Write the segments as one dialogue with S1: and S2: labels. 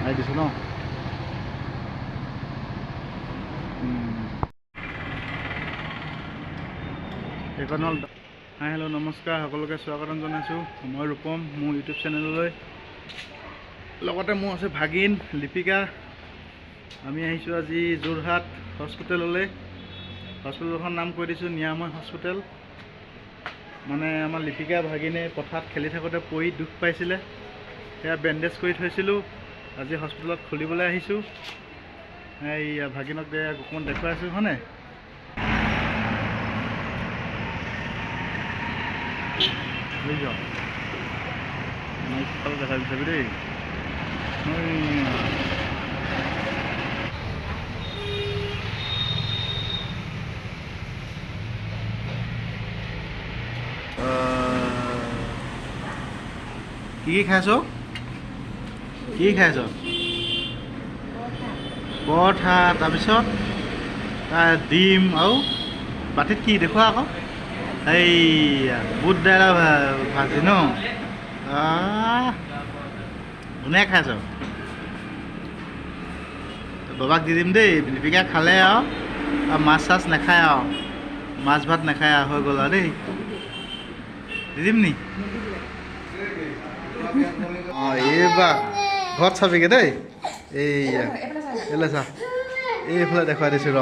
S1: মাৰি দিছোঁ ন। এইখন হ'ল। হাই, হেল্ল', নমস্কাৰ, সকলোকে স্বাগতম জনাইছোঁ। মই ৰূপম, মোৰ ইউটিউব চেনেললৈ। লগতে মোৰ আছে ভাগিন লিপিকা। আমি আহিছোঁ আজি যোৰহাট হস্পিটেললৈ। হস্পিটেলখনৰ নাম কৈ দিছোঁ, নিৰাময় হস্পিটেল। মানে আমাৰ লিপিকা ভাগিনে পথাৰত খেলি থাকোঁতে পৰি দুখ পাইছিলে, সেয়া বেণ্ডেজ কৰি থৈছিলোঁ। আজি হস্পিটেলত খুলিবলৈ আহিছোঁ। এইয়া ভাগিনক অকণমান দেখুৱাই আছোঁ, হয়নে? বুজিছ, দেখাই বিচাৰিবি দেই। কি কি খাইছ? কি খাইছ? পৰঠা, তাৰপিছত ডিম আৰু বাতিত কি দেখুৱা আকৌ। এইয়া বুট দাইলৰ ভাজি ন। ধুনীয়া খাইছ। বাবাক দি দিম দেই। লিপিকা খালে আৰু মাছ চাছ নাখায়, আৰু মাছ ভাত নাখায়, আৰু হৈ গ'ল আৰু দেই। দি দিম নি? অঁ, এইবাৰ ঘৰত চাবিগৈ দেই। এইয়া এইফালে চা, এইফালে দেখুৱাই দিছোঁ ৰ।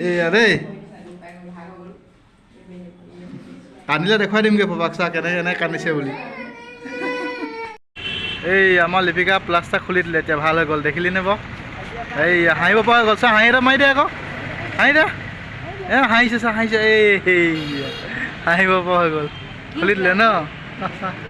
S1: এইয়া দেই, কান্দিলে দেখুৱাই দিমগৈ পাপাক, চা কেনেকৈ কেনেকৈ কান্দিছে বুলি। এই আমাৰ লিপিকা প্লাষ্টাৰ খুলি দিলে, এতিয়া ভাল হৈ গ'ল, দেখিলি নে বাৰু? এই হাঁহিব পৰা গ'ল। চা, হাঁহি এটা মাৰি দে আকৌ, হাঁহি দে। এ হাঁহিছে, চা হাঁহিছে। এই হাঁহিব পৰা হৈ গ'ল, খুলি দিলে ন।